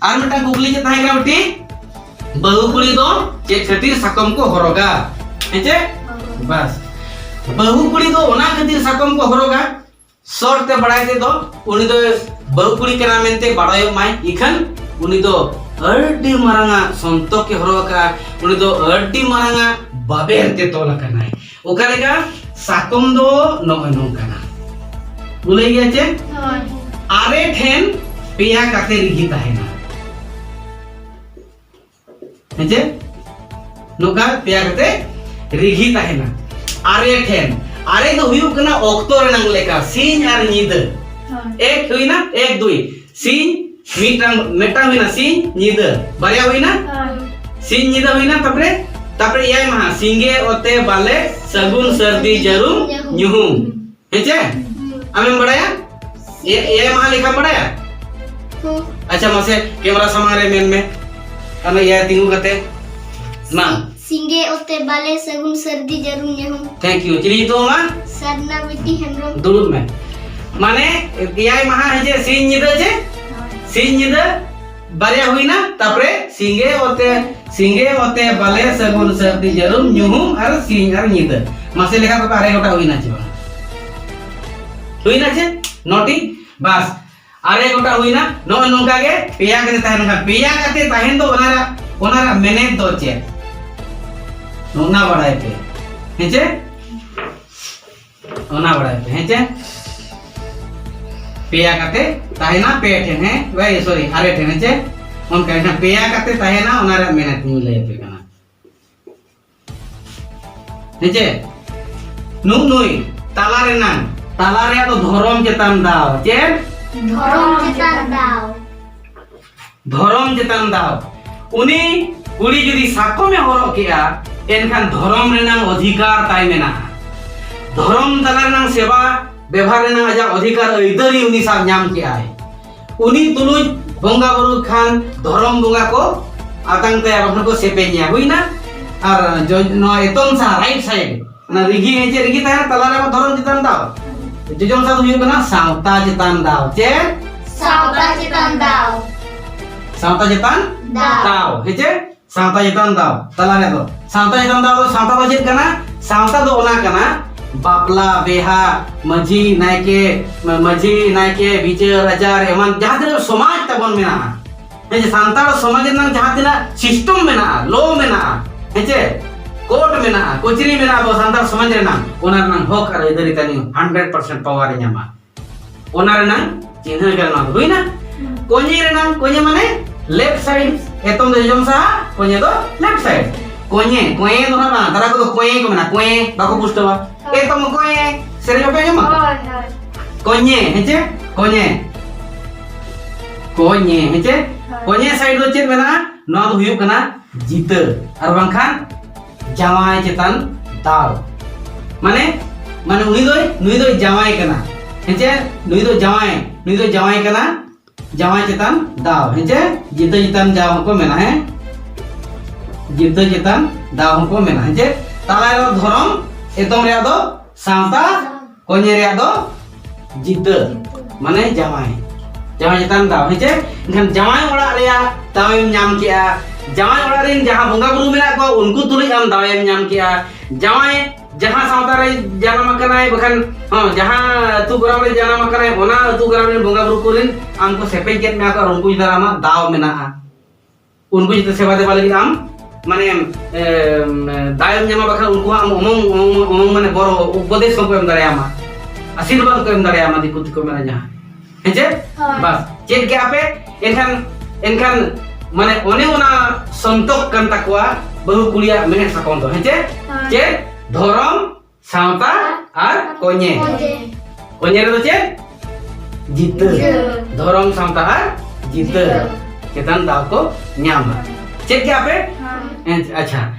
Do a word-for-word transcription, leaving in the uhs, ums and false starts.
ᱟᱨ ᱢᱤᱫᱴᱟᱝ ᱠᱩᱠᱞᱤ ᱪᱮᱫ ᱛᱟᱦᱮᱸ ᱠᱟᱱᱟ ᱵᱤᱴᱤ? ᱵᱟᱹᱦᱩ ᱠᱩᱲᱤ ᱫᱚ ᱪᱮᱫ ᱠᱷᱟᱹᱛᱤᱨ ᱥᱟᱠᱚᱢ ᱠᱚ ᱦᱚᱨᱚᱜᱟ? ᱦᱮᱸ ᱪᱮ? ᱵᱟᱥ, ᱵᱟᱹᱦᱩ ᱠᱩᱲᱤ ᱫᱚ ᱚᱱᱟ ᱠᱷᱟᱹᱛᱤᱨ ᱥᱟᱠᱚᱢ ᱠᱚ ᱦᱚᱨᱚᱜᱟ, ᱥᱚᱨᱴ ᱛᱮ ᱵᱟᱲᱟᱭ ᱛᱮᱫᱚ ᱩᱱᱤ ᱫᱚ ᱵᱟᱹᱦᱩ ᱠᱩᱲᱤ ᱠᱟᱱᱟ ᱢᱮᱱᱛᱮ ᱵᱟᱲᱟᱭᱚᱜ ᱢᱟᱭ, ᱤᱠᱷᱟᱹᱱ ᱩᱱᱤ ᱫᱚ ᱟᱹᱰᱤ ᱢᱟᱨᱟᱝᱟᱜ ᱥᱚᱱᱛᱚᱠ ᱮ ᱦᱚᱨᱚᱜ ᱟᱠᱟᱫᱼᱟ, ᱩᱱᱤ ᱫᱚ ᱟᱹᱰᱤ ᱢᱟᱨᱟᱝᱟᱜ ᱵᱟᱵᱮᱨ ᱛᱮ ᱛᱚᱞ ᱟᱠᱟᱱᱟᱭ᱾ ᱚᱠᱟ ᱞᱮᱠᱟ? ᱥᱟᱠᱚᱢ ᱫᱚ ᱱᱚᱜᱼᱚᱭ ᱱᱚᱝᱠᱟᱱᱟ, ᱵᱩᱞᱟᱹᱭ ᱜᱮᱭᱟ ᱪᱮ? ᱦᱳᱭ᱾ ᱟᱨᱮ ᱴᱷᱮᱱ ᱯᱮᱭᱟ ᱠᱟᱛᱮ ᱨᱤᱜᱷᱤ ᱛᱟᱦᱮᱱᱟ᱾ ᱦᱮᱸ ᱪᱮ? ᱱᱚᱝᱠᱟ ᱯᱮᱭᱟ ᱠᱟᱛᱮ ᱨᱤᱜᱷᱤ ᱛᱟᱦᱮᱱᱟ᱾ ᱟᱨᱮ ᱴᱷᱮᱱ, ᱟᱨᱮ ᱫᱚ ᱦᱩᱭᱩᱜ ᱠᱟᱱᱟ ᱚᱠᱛᱚ ᱨᱮᱱᱟᱝ ᱞᱮᱠᱟ, ᱥᱤᱧ ᱟᱨ ᱧᱤᱫᱟᱹ᱾ ᱦᱳᱭ᱾ ᱮᱠ ᱦᱩᱭᱱᱟ, ᱮᱠ ᱫᱩᱭ, ᱥᱤᱧ, ᱢᱤᱫᱴᱟᱝ, ᱢᱤᱫᱴᱟᱝ ᱦᱩᱭᱱᱟ ᱥᱤᱧ ᱧᱤᱫᱟᱹ, ᱵᱟᱨᱭᱟ ᱦᱩᱭᱱᱟ? ᱦᱳᱭ᱾ ᱥᱤᱧ ᱧᱤᱫᱟᱹ ᱦᱩᱭᱱᱟ, ᱛᱟᱯᱚᱨᱮ, ᱛᱟᱯᱚᱨᱮ ᱮᱭᱟᱭ ᱢᱟᱦᱟ, ᱥᱤᱸᱜᱮ ᱚᱛᱮ ᱵᱟᱞᱮ, ᱥᱟᱹᱜᱩᱱ ᱥᱟᱹᱨᱫᱤ ᱡᱟᱹᱨᱩᱢ ᱧᱩᱦᱩᱢ᱾ ᱦᱮᱸ ᱪᱮ? ᱦᱩᱸ᱾ ᱟᱢᱮᱢ ᱵᱟᱲᱟᱭᱟ? ᱮ-, ᱮᱭᱟᱭ ᱢᱟᱦᱟ ᱞᱮᱠᱷᱟᱢ ᱵᱟᱲᱟᱭᱟ? ᱦᱩᱸ᱾ ᱟᱪᱪᱷᱟ, ᱢᱟᱥᱮ ᱠᱮᱢᱮᱨᱟ ᱥᱟᱢᱟᱝ ᱨᱮ ᱢᱮᱱ ᱢᱮ᱾ ᱟᱨ ᱮᱭᱟᱭ ᱛᱤᱸᱜᱩ ᱠᱟᱛᱮ᱾ ᱢᱟ᱾ ᱥᱤᱸᱜᱮ ᱚᱛᱮ ᱵᱟᱞᱮ, ᱥᱟᱹᱜᱩᱱ ᱥᱟᱹᱨᱫᱤ ᱡᱟᱹᱨᱩᱢ ᱧᱩᱦᱩᱢ᱾ Thank you. ᱪᱤᱞᱤ ᱧᱩᱛᱩᱢ ᱟᱢᱟᱜ? ᱥᱟᱨᱱᱟ ᱵᱤᱴᱤ ᱦᱮᱢᱵᱨᱚᱢ᱾ ᱫᱩᱲᱩᱵ ᱢᱮ᱾ ᱢᱟᱱᱮ, ᱮᱭᱟᱭ ᱢᱟᱦᱟ ᱦᱮᱸ ᱪᱮ, ᱥᱤᱧ ᱧᱤᱫᱟᱹ ᱪᱮ? ᱦᱳᱭ᱾ ᱥᱤᱧ ᱧᱤᱫᱟᱹ ᱵᱟᱨᱭᱟ ᱦᱩᱭᱱᱟ, ᱛᱟᱯᱚᱨᱮ ᱥᱤᱸᱜᱮ ᱚᱛᱮ, ᱥᱤᱸᱜᱮ ᱚᱛᱮ ᱵᱟᱞᱮ, ᱥᱟᱹᱜᱩᱱ ᱥᱟᱹᱨᱫᱤ ᱡᱟᱹᱨᱩᱢ ᱧᱩᱦᱩᱢ ᱟᱨ ᱥᱤᱧ ᱟᱨ ᱧᱤᱫᱟᱹ᱾ ᱢᱟᱥᱮ ᱞᱮᱠᱷᱟ ᱛᱚᱵᱮ ᱟᱨᱮ ᱜᱚᱴᱟᱝ ᱦᱩᱭᱱᱟ ᱪᱮ ᱵᱟᱝ? ᱦᱩᱭᱱᱟ ᱪᱮ? ᱱᱚᱴᱤ? ᱵᱟᱥ, ᱟᱨᱮ ᱜᱚᱴᱟᱝ ᱦᱩᱭᱱᱟ᱾ ᱱᱚᱜᱼᱚᱭ ᱱᱚᱝᱠᱟ ᱜᱮ ᱯᱮᱭᱟ ᱠᱟᱛᱮ ᱛᱟᱦᱮᱱ ᱠᱷᱟᱱ, ᱯᱮᱭᱟ ᱠᱟᱛᱮ ᱛᱟᱦᱮᱱ ᱫᱚ ᱚᱱᱟ ᱨᱮᱱᱟᱜ, ᱚᱱᱟ ᱨᱮᱱᱟᱜ ᱢᱮᱱᱮᱛ ᱫᱚ ᱪᱮᱫ? ᱚᱱᱟ ᱵᱟᱲᱟᱭ ᱯᱮ᱾ ᱦᱮᱸ ᱪᱮ? ᱚᱱᱟ ᱵᱟᱲᱟᱭ ᱯᱮ, ᱦᱮᱸ ᱪᱮ? ᱯᱮᱭᱟ ᱠᱟᱛᱮ ᱛᱟᱦᱮᱱᱟ ᱯᱮ ᱴᱷᱮᱱ, ᱦᱮᱸ? ᱵᱟᱭ, sorry, ᱟᱨᱮ ᱴᱷᱮᱱ, ᱦᱮᱸ ᱪᱮ? ᱚᱱᱠᱟ ᱮᱱᱠᱷᱟᱱ ᱯᱮᱭᱟ ᱠᱟᱛᱮ ᱛᱟᱦᱮᱱᱟ, ᱚᱱᱟ ᱨᱮᱭᱟᱜ ᱢᱮᱱᱮᱛ ᱤᱧ ᱞᱟᱹᱭ ᱟᱯᱮ ᱠᱟᱱᱟ᱾ ᱦᱮᱸ ᱪᱮ? ᱱᱩᱜ ᱱᱩᱭ ᱛᱟᱞᱟ ᱨᱮᱱᱟᱝ, ᱛᱟᱞᱟ ᱨᱮᱭᱟᱜ ᱫᱚ ᱫᱷᱚᱨᱚᱢ ᱪᱮᱛᱟᱱ ᱫᱟᱣ᱾ ᱪᱮᱫ? ᱫᱷᱚᱨᱚᱢ ᱪᱮᱛᱟᱱ ᱫᱟᱣ᱾ ᱫᱷᱚᱨᱚᱢ ᱪᱮᱛᱟᱱ ᱫᱟᱣ᱾ ᱩᱱᱤ ᱠᱩᱲᱤ ᱡᱩᱫᱤ ᱥᱟᱠᱚᱢᱮ ᱦᱚᱨᱚᱜ ᱠᱮᱜᱼᱟ, ᱮᱱᱠᱷᱟᱱ ᱫᱷᱚᱨᱚᱢ ᱨᱮᱱᱟᱝ ᱚᱫᱷᱤᱠᱟᱨ ᱛᱟᱭ ᱢᱮᱱᱟᱜᱼᱟ᱾ ᱫᱷᱚᱨᱚᱢ ᱛᱟᱞᱟ ᱨᱮᱱᱟᱝ ᱥᱮᱵᱟ ᱵᱮᱵᱷᱟᱨ ᱨᱮᱱᱟᱝ ᱟᱡᱟᱜ ᱚᱫᱷᱤᱠᱟᱨ ᱟᱹᱭᱫᱟᱹᱨᱤ ᱩᱱᱤ ᱥᱟᱵ ᱧᱟᱢ ᱠᱮᱜᱼᱟᱭ᱾ ᱩᱱᱤ ᱛᱩᱞᱩᱡ ᱵᱚᱸᱜᱟ ᱵᱩᱨᱩ ᱠᱷᱟᱱ ᱫᱷᱚᱨᱚᱢ ᱵᱚᱸᱜᱟ ᱠᱚ ᱟᱛᱟᱝ ᱛᱟᱭᱟ, ᱵᱟᱠᱷᱟᱱ ᱠᱚ ᱥᱮᱯᱮᱧᱮᱭᱟ᱾ ᱦᱩᱭᱱᱟ? ᱟᱨ ᱡᱚ-, ᱱᱚᱣᱟ ᱮᱛᱚᱢ ᱥᱟᱦᱟ, right side, ᱚᱱᱟ ᱨᱤᱜᱷᱤ, ᱪᱮᱫ ᱨᱤᱜᱷᱤ ᱛᱟᱦᱮᱱᱟ ᱛᱟᱞᱟ ᱨᱮ? ᱟᱵᱚ ᱫᱷᱚᱨᱚᱢ ᱪᱮᱛᱟᱱ ᱫᱟᱣ᱾ ᱡᱚᱡᱚᱢ ᱥᱟᱦᱟ ᱫᱚ ᱦᱩᱭᱩᱜ ᱠᱟᱱᱟ ᱥᱟᱶᱛᱟ ᱪᱮᱛᱟᱱ ᱫᱟᱣ᱾ ᱪᱮᱫ? ᱥᱟᱶᱛᱟ ᱪᱮᱛᱟᱱ ᱫᱟᱣ᱾ ᱥᱟᱶᱛᱟ ᱪᱮᱛᱟᱱ ᱫᱟᱣ᱾ ᱫᱟᱣ, ᱦᱮᱸ ᱪᱮ? ᱥᱟᱶᱛᱟ ᱪᱮᱛᱟᱱ ᱫᱟᱣ᱾ ᱛᱟᱞᱟ ᱨᱮ ᱫᱚ ᱥᱟᱶᱛᱟ ᱪᱮᱛᱟᱱ ᱫᱟᱣ ᱫᱚ, ᱥᱟᱶᱛᱟ ᱫᱚ ᱪᱮᱫ ᱠᱟᱱᱟ? ᱥᱟᱶᱛᱟ ᱫᱚ ᱚᱱᱟ ᱠᱟᱱᱟ, ᱵᱟᱯᱞᱟ, ᱵᱮᱦᱟ, ᱢᱟᱹᱡᱷᱤ, ᱱᱟᱭᱠᱮ, ᱢᱟᱹᱡᱷᱤ, ᱱᱟᱭᱠᱮ, ᱵᱤᱪᱟᱹᱨ ᱟᱪᱟᱨ, ᱮᱢᱟᱱ ᱡᱟᱦᱟᱸ ᱛᱤᱱᱟᱹᱜ ᱥᱚᱢᱟᱡᱽ ᱛᱟᱵᱚᱱ ᱢᱮᱱᱟᱜᱼᱟ, ᱦᱮᱸ ᱪᱮ? ᱥᱟᱱᱛᱟᱲ ᱥᱚᱢᱟᱡᱽ ᱨᱮᱱᱟᱜ ᱡᱟᱦᱟᱸ ᱛᱤᱱᱟᱹᱜ system ᱢᱮᱱᱟᱜᱼᱟ, law ᱢᱮᱱᱟᱜᱼᱟ, ᱦᱮᱸ ᱪᱮ? Court ᱢᱮᱱᱟᱜᱼᱟ, ᱠᱚᱪᱟᱹᱨᱤ ᱢᱮᱱᱟᱜᱼᱟ, ᱟᱵᱚ ᱥᱟᱱᱛᱟᱲ ᱥᱚᱢᱟᱡᱽ ᱨᱮᱱᱟᱜ, ᱚᱱᱟ ᱨᱮᱱᱟᱜ ᱦᱚᱠ ᱟᱨ ᱟᱹᱭᱫᱟᱹᱨᱤ ᱛᱟᱹᱱᱤᱡ hundred percent power ᱮ ᱧᱟᱢᱟ᱾ ᱚᱱᱟ ᱨᱮᱱᱟᱜ ᱪᱤᱱᱦᱟᱹ ᱠᱟᱱᱟ ᱱᱚᱣᱟ ᱫᱚ᱾ ᱦᱩᱭᱱᱟ? ᱠᱚᱧᱮ ᱨᱮᱱᱟᱜ, ᱠᱚᱧᱮ ᱢᱟᱱᱮ left side, ᱮᱛᱚᱢ ᱫᱚ ᱡᱚᱡᱚᱢ ᱥᱟᱦᱟ, ᱠᱚᱧᱮ ᱫᱚ left side᱾ ᱠᱚᱧᱮ, ᱠᱚᱧᱮ ᱫᱚ ᱱᱟᱜ ᱵᱟᱝ, ᱛᱟᱨᱟ ᱠᱚᱫᱚ ᱠᱚᱧᱮ ᱠᱚ ᱢᱮᱱᱟ, ᱠᱚᱧᱮ, ᱵᱟᱠᱚ ᱯᱩᱥᱴᱟᱹᱣᱟ᱾ ᱦᱳᱭ᱾ ᱮᱛᱚᱢ ᱠᱚᱧᱮ, ᱥᱮᱨᱮᱧ ᱵᱟᱯᱮ ᱟᱸᱡᱚᱢᱟ? ᱦᱳᱭ, ᱦᱳᱭ᱾ ᱠᱚᱧᱮ, ᱦᱮᱸ ᱪᱮ? ᱠᱚᱧᱮ᱾ ᱠᱚᱧᱮ, ᱦᱮᱸ ᱪᱮ? ᱦᱳᱭ᱾ ᱠᱚᱧᱮ side ᱫᱚ ᱪᱮᱫ ᱢᱮᱱᱟᱜᱼᱟ? ᱱᱚᱣᱟ ᱫᱚ ᱦᱩᱭᱩᱜ ᱠᱟᱱᱟ ᱡᱤᱛᱟᱹ, ᱟᱨ ᱵᱟᱝᱠᱷᱟᱱ ᱡᱟᱶᱟᱭ ᱪᱮᱛᱟᱱ ᱫᱟᱣ᱾ ᱢᱟᱱᱮ, ᱢᱟᱱᱮ ᱩᱱᱤ ᱫᱚᱭ, ᱱᱩᱭ ᱫᱚᱭ ᱡᱟᱶᱟᱭ ᱠᱟᱱᱟ, ᱦᱮᱸ ᱪᱮ? ᱱᱩᱭ ᱫᱚ ᱡᱟᱶᱟᱭ, ᱱᱩᱭ ᱫᱚ ᱡᱟᱶᱟᱭ ᱠᱟᱱᱟ, ᱡᱟᱶᱟᱭ ᱪᱮᱛᱟᱱ ᱫᱟᱣ, ᱦᱮᱸ ᱪᱮ? ᱡᱤᱛᱟᱹ ᱪᱮᱛᱟᱱ ᱫᱟᱣ ᱦᱚᱸᱠᱚ ᱢᱮᱱᱟ, ᱦᱮᱸ? ᱡᱤᱛᱟᱹ ᱪᱮᱛᱟᱱ ᱫᱟᱣ ᱦᱚᱸᱠᱚ ᱢᱮᱱᱟ, ᱦᱮᱸ ᱪᱮ? ᱛᱟᱞᱟ ᱨᱮᱫᱚ ᱫᱷᱚᱨᱚᱢ, ᱮᱛᱚᱢ ᱨᱮᱭᱟᱜ ᱫᱚ ᱥᱟᱶᱛᱟ, ᱠᱚᱧᱮ ᱨᱮᱭᱟᱜ ᱫᱚ ᱡᱤᱛᱟᱹ, ᱢᱟᱱᱮ ᱡᱟᱶᱟᱭ᱾ ᱡᱟᱶᱟᱭ ᱪᱮᱛᱟᱱ ᱫᱟᱣ, ᱦᱮᱸ ᱪᱮ? ᱮᱱᱠᱷᱟᱱ ᱡᱟᱶᱟᱭ ᱚᱲᱟᱜ ᱨᱮᱭᱟᱜ ᱫᱟᱣ ᱮᱢ ᱧᱟᱢ ᱠᱮᱜᱼᱟ, ᱡᱟᱶᱟᱭ ᱚᱲᱟᱜ ᱨᱮᱱ ᱡᱟᱦᱟᱸ ᱵᱚᱸᱜᱟ ᱵᱩᱨᱩ ᱢᱮᱱᱟᱜ ᱠᱚᱣᱟ, ᱩᱱᱠᱩ ᱛᱩᱞᱩᱡ ᱟᱢ ᱫᱟᱣ ᱮᱢ ᱧᱟᱢ ᱠᱮᱜᱼᱟ, ᱡᱟᱶᱟᱭ ᱡᱟᱦᱟᱸ ᱥᱟᱶᱛᱟ ᱨᱮ ᱡᱟᱱᱟᱢ ᱟᱠᱟᱱᱟᱭ, ᱵᱟᱠᱷᱟᱱ, ᱦᱚᱸ, ᱡᱟᱦᱟᱸ ᱟᱹᱛᱩ ᱜᱚᱨᱟᱢ ᱨᱮ ᱡᱟᱱᱟᱢ ᱟᱠᱟᱱᱟᱭ, ᱚᱱᱟ ᱟᱹᱛᱩ ᱜᱚᱨᱟᱢ ᱨᱮᱱ ᱵᱚᱸᱜᱟ ᱵᱩᱨᱩ ᱠᱚᱨᱮᱱ ᱟᱢ ᱠᱚ ᱥᱮᱯᱮᱧ ᱠᱮᱫ ᱢᱮᱭᱟ ᱠᱚ ᱟᱨ ᱩᱱᱠᱩ ᱪᱮᱛᱟᱱ ᱟᱢᱟᱜ ᱫᱟᱣ ᱢᱮᱱᱟᱜᱼᱟ᱾ ᱩᱱᱠᱩ ᱡᱩᱫᱤ ᱥᱮᱵᱟ ᱫᱮᱵᱟ ᱞᱟᱹᱜᱤᱫ ᱟᱢ, ᱢᱟᱱᱮ, ᱮᱢ, ᱫᱟᱣ ᱮᱢ ᱧᱟᱢᱟ, ᱵᱟᱠᱷᱟᱱ ᱩᱱᱠᱩ ᱟᱢ ᱚᱢᱚᱝ, ᱚᱢᱚᱝ, ᱚᱢᱚᱝ ᱢᱟᱱᱮ ᱵᱚᱨᱚ, ᱩᱯᱚᱫᱮᱥ ᱦᱚᱸᱠᱚ ᱮᱢ ᱫᱟᱲᱮᱭᱟᱢᱟ, ᱟᱥᱤᱨᱵᱟᱫᱽ ᱦᱚᱸᱠᱚ ᱮᱢ ᱫᱟᱲᱮᱭᱟᱢᱟ, ᱫᱤᱠᱩ ᱛᱮᱠᱚ ᱢᱮᱱᱟ ᱡᱟᱦᱟᱸ᱾ ᱦᱮᱸ ᱪᱮ? ᱦᱳᱭ᱾ ᱵᱟᱥ, ᱪᱮᱫ ᱠᱮᱜᱼᱟ ᱯᱮ? ᱮᱱᱠᱷᱟᱱ, ᱮᱱᱠᱷᱟᱱ, ᱢᱟᱱᱮ, ᱚᱱᱮ ᱚᱱᱟ ᱥᱚᱱᱛᱚᱠ ᱠᱟᱱ ᱛᱟᱠᱚᱣᱟ ᱵᱟᱹᱦᱩ ᱠᱩᱲᱤᱭᱟᱜ ᱢᱮᱬᱦᱮᱫ ᱥᱟᱠᱚᱢ ᱫᱚ, ᱦᱮᱸ ᱪᱮ? ᱦᱳᱭ᱾ ᱪᱮᱫ? ᱫᱷᱚᱨᱚᱢ, ᱥᱟᱶᱛᱟ ᱟᱨ ᱠᱚᱧᱮ᱾ ᱠᱚᱧᱮ᱾ ᱠᱚᱧᱮ ᱨᱮᱫᱚ ᱪᱮᱫ? ᱡᱤᱛᱟᱹ᱾ ᱡᱤᱛᱟᱹ᱾ ᱫᱷᱚᱨᱚᱢ, ᱥᱟᱶᱛᱟ ᱟᱨ ᱡᱤᱛᱟᱹ᱾ ᱡᱤᱛᱟᱹ᱾ ᱪᱮᱛᱟᱱ ᱫᱟᱣ ᱠᱚ ᱧᱟᱢᱟ᱾ ᱪᱮᱫ ᱠᱮᱜᱼᱟ ᱯᱮ? ᱦᱮᱸ᱾ ᱦᱮᱸ, ᱟᱪᱪᱷᱟ᱾